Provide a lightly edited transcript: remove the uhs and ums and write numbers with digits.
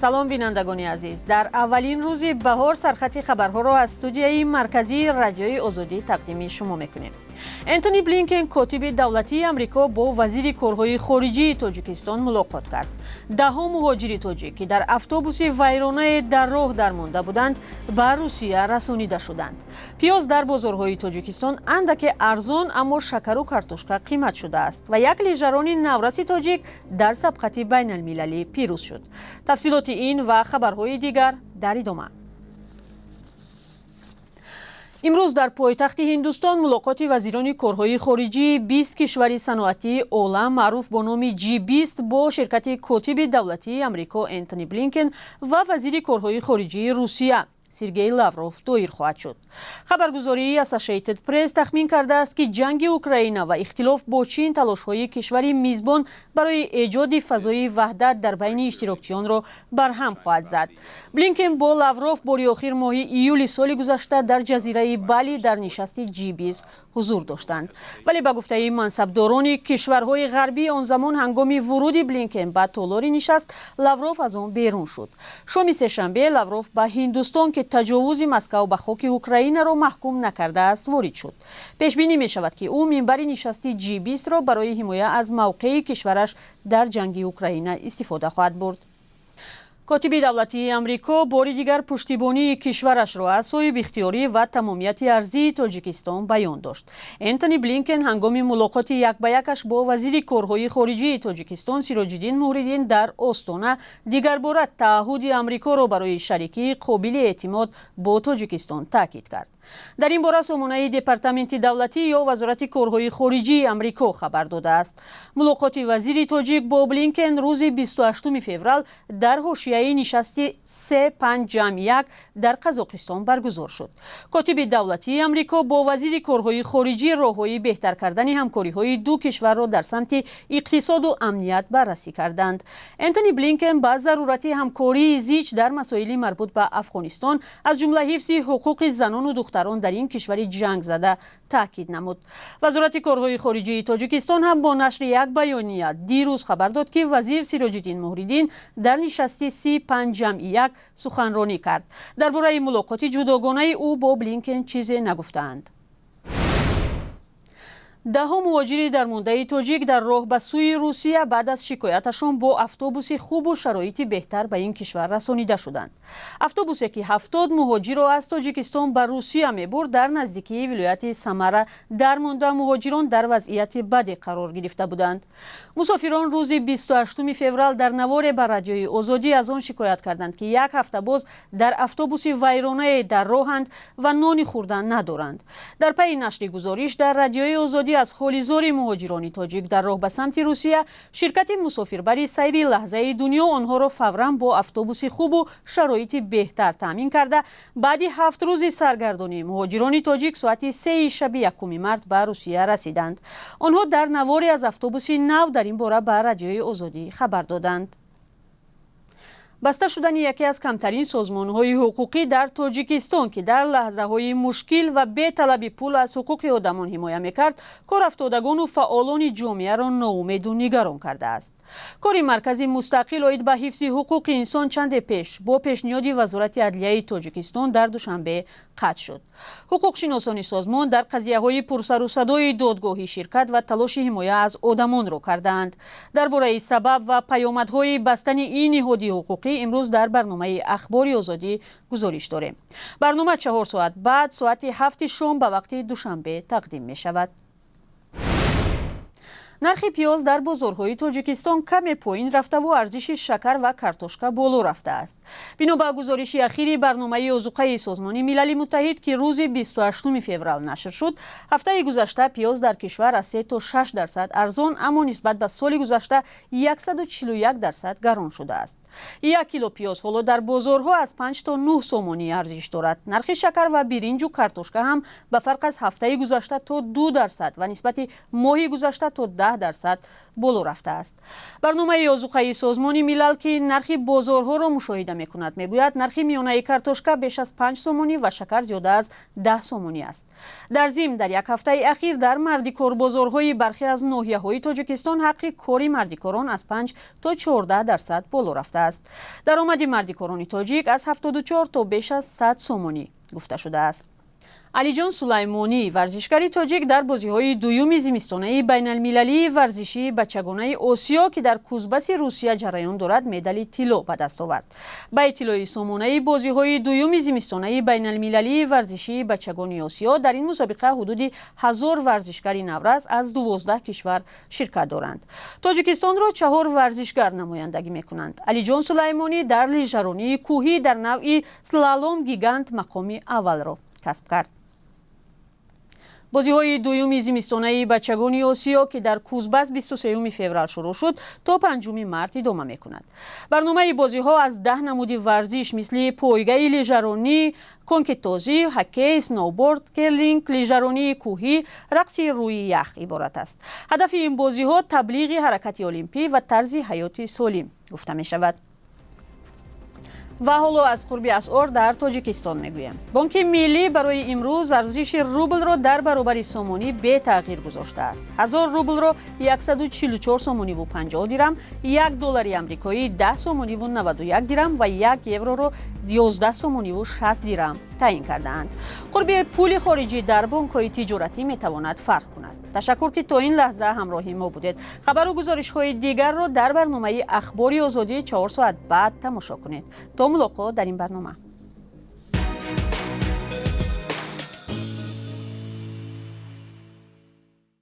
Салом, бинандагони азиз. Дар аввалин рӯзи баҳор сархати хабарҳоро аз студияи марказии Радиои Озодӣ тақдими шумо мекунем. Энтони Блинкен, котиби давлатии Амрико, бо вазири корҳои хориҷии Тоҷикистон мулоқот кард. Даҳҳо муҳоҷири тоҷик, ки дар автобуси вайронае дар роҳ дармонда буданд, ба Русия расонида шуданд. Пиёз дар бозорҳои Тоҷикистон андаке арзон, аммо шакару картошка қимат шудааст. Ва як лижарони навраси тоҷик дар сабқати байналмилалӣ пирӯз шуд. Тафсилоти ин ва хабарҳои дигар дар идома. Имрӯз дар пойтахти Ҳиндустон мулоқоти вазирони корҳои хориҷии 20 кишвари саноатии олам, маъруф бо номи G20, бо ширкати котиби давлатии Амрико Энтони Блинкен ва вазири корҳои хориҷии Русия Сергей Лавров доир хоҳад шуд. Хабаргузории Associated Press тахмин кардааст, ки ҷанги Украина ва ихтилоф бо Чин талошҳои кишвари мизбон барои эҷоди фазои ваҳдат дар байни иштирокчиёнро барҳам хоҳад зад. Блинкен бо Лавров бори охир моҳи июли соли гузашта дар ҷазираи Бали дар нишасти G20 ҳузур доштанд. Вале ба гуфтаи мансабдорони кишварҳои ғарбӣ, он замон ҳангоми вуруди Блинкен ба толори нишаст Лавров аз он берун шуд. Шоми сешанбе Лавров ба Ҳиндустон, ки таҷовузи Москав ба хоки Украинаро маҳкум накардааст, ворид шуд. Пешбинӣ мешавад, ки ӯ минбари нишасти G20-ро барои ҳимоя аз мавқеи кишвараш дар ҷанги Украина истифода хоҳад бурд. Котиби давлатии Амрико бори дигар пуштибонии кишварашро аз соҳибихтиёрӣ ва тамомияти арзии Тоҷикистон баён дошт. Энтони Блинкен ҳангоми мулоқоти як ба якаш бо вазири корҳои хориҷии Тоҷикистон Сироҷиддин Муҳриддин дар Остона дигарбора тааҳуди Амрикоро барои шарикии қобили эътимод бо Тоҷикистон таъкид кард. Дар ин бора сомонаи Департаменти давлатӣ ё Вазорати корҳои хориҷии Амрико хабар додааст. Мулоқоти вазири тоҷик бо Блинкен рӯзи 28 феврал дар ҳошияи нишасти С5+1 дар Қазоқистон баргузор шуд. Котиби давлатии Амрико бо вазири корҳои хориҷӣ роҳҳои беҳтар кардани ҳамкориҳои ду кишварро дар самти иқтисоду амният баррасӣ карданд. Энтони Блинкен ба зарурати ҳамкории зич дар масоили марбут ба Афғонистон, аз ҷумла ҳифзи ҳуқуқи занону духтарон дар ин кишвари ҷангзада, таъкид намуд. Вазорати корҳои хориҷии Тоҷикистон ҳам бо нашри як баёния дирӯз хабар дод, ки вазир Сироҷиддин Муҳриддин дар нишасти С5+1 суханронӣ кард. Дар бораи мулоқоти ҷудогонаи ӯ бо Блинкен чизе нагуфтаанд. Даҳҳо муҳоҷири дармондаи тоҷик дар роҳ ба сӯи Русия баъд аз шикояташон бо автобуси хубу шароити беҳтар ба ин кишвар расонида шуданд. Автобусе, ки 70 муҳоҷирро аз Тоҷикистон ба Русия мебурд, дар наздикии вилояти Самара дармонда. Муҳоҷирон дар вазъияти баде қарор гирифта буданд. Мусофирон рӯзи 28 феврал дар наворе ба Радиои Озодӣ аз он шикоят карданд, ки як ҳафта боз дар автобуси вайронае дар роҳанд ва нони хӯрдан надоранд. Дар пайи нашри гузориш дар Радиои Озодӣ аз ҳоли зори муҳоҷирони тоҷик дар роҳ ба самти Русия, ширкати мусофирбари «Сайри лаҳзаи дунё» онҳоро фавран бо автобуси хубу шароити беҳтар таъмин карда, баъди 7 рӯзи саргардонӣ муҳоҷирони тоҷик соати 3-и шаби 1 март ба Русия расиданд. Онҳо дар наворе аз автобуси нав дар ин бора ба Радиои Озодӣ хабар доданд. Баста шудани яке аз камтарин созмонҳои ҳуқуқӣ дар Тоҷикистон, ки дар лаҳзаҳои мушкил ва беталаби пул аз ҳуқуқи одамон ҳимоя мекард, корафтодагону фаъолони ҷомеаро ноумеду нигарон кардааст. Кори Маркази мустақил оид ба ҳифзи ҳуқуқи инсон чанде пеш бо пешниҳоди Вазорати адлияи Тоҷикистон дар Душанбе қатъ шуд. Ҳуқуқшиносони созмон дар қазияҳои пурсарусадои додгоҳӣ ширкат ва талоши ҳимоя аз одамонро кардаанд. Дар бораи сабаб ва паёмадҳои бастани ин ниҳоди ҳуқуқӣ имрӯз дар барномаи Ахбори Озодӣ гузориш дорем. Барнома 4 соат баъд, соати 7-и шом ба вақти Душанбе, тақдим мешавад. Нархи пиёз дар бозорҳои Тоҷикистон каме поин рафтаву арзиши шакар ва картошка боло рафтааст. Бино ба гузориши ахири Барномаи озуқаи Созмони Милали Муттаҳид, ки рӯзи 28 феврал нашр шуд, ҳафтаи гузашта пиёз дар кишвар аз 3 то 6% арзон, аммо нисбат ба соли гузашта 141% гарон шудааст. 1 кило пиёз ҳоло дар бозорҳо аз 5 то 9 сомонӣ арзиш дорад. Нархи шакар ва биринҷу картошка ҳам ба фарқ аз ҳафтаи гузашта то 2% ва нисбати моҳи гузашта то 10. 14% боло рафтааст. Барномаи озуқаи Созмони Милал, ки нархи бозорҳоро мушоҳида мекунад, мегӯяд, нархи миёнаи картошка беш аз 5 сомонӣ ва шакар зиёда аз 10 сомонӣ аст. Дар зимн, дар як ҳафтаи ахир дар мардикорбозорҳои бархе аз ноҳияҳои Тоҷикистон ҳаққи кори мардикорон аз 5 то 14% боло рафтааст. Даромади мардикорони тоҷик аз 74 то беш аз 100 сомонӣ гуфта шудааст. Алиҷон Сулаймонӣ, варзишгари тоҷик, дар бозиҳои дуюми зимистонаи байналмилалии варзишии бачагонаи Осиё, ки дар Кузбаси Русия ҷараён дорад, медали тилло ба даст овард. Ба иттилои сомонаи бозиҳои дуюми зимистонаи байналмилалии варзишии бачагони Осиё, дар ин мусобиқа ҳудуди 1000 варзишгари наврас аз 12 кишвар ширкат доранд. Тоҷикистонро чаҳор варзишгар намояндагӣ мекунанд. Алиҷон Сулаймонӣ дар лижаронии кӯҳӣ дар навъи слалом гигант мақоми аввалро касб кард. Бозиҳои дуюми зимистонаи бачагони Осиё, ки дар Кузбас 23 феврал шурӯъ шуд, то 5 март идома мекунад. Барномаи бозиҳо аз 10 намуди варзиш, мисли пойгаи лижаронӣ, конкитозӣ, хоккей, сноуборд, керлинг, лижаронии кӯҳӣ, рақси рӯи ях иборат аст. Ҳадафи ин бозиҳо таблиғи ҳаракати олимпӣ ва тарзи ҳаёти солим гуфта мешавад. Ва ҳоло аз қурби асъор дар Тоҷикистон мегӯем. Бонки Миллӣ барои имрӯз арзиши рублро дар баробари сомонӣ бетағйир гузоштааст. 1000 рублро 144 сомониву 50 дирам, 1 доллари амрикоӣ 10 сомониву 91 дирам ва 1 евроро 11 сомониву 60 дирам таъин кардаанд. Қурби пули хориҷӣ дар бонкҳои тиҷоратӣ метавонад фарқ кунад. Ташаккур, ки то ин лаҳза ҳамроҳи мо будед. Хабару гузоришҳои дигарро дар барномаи Ахбори Озодӣ 4 соат баъд тамошо кунед. То мулоқот дар ин барнома.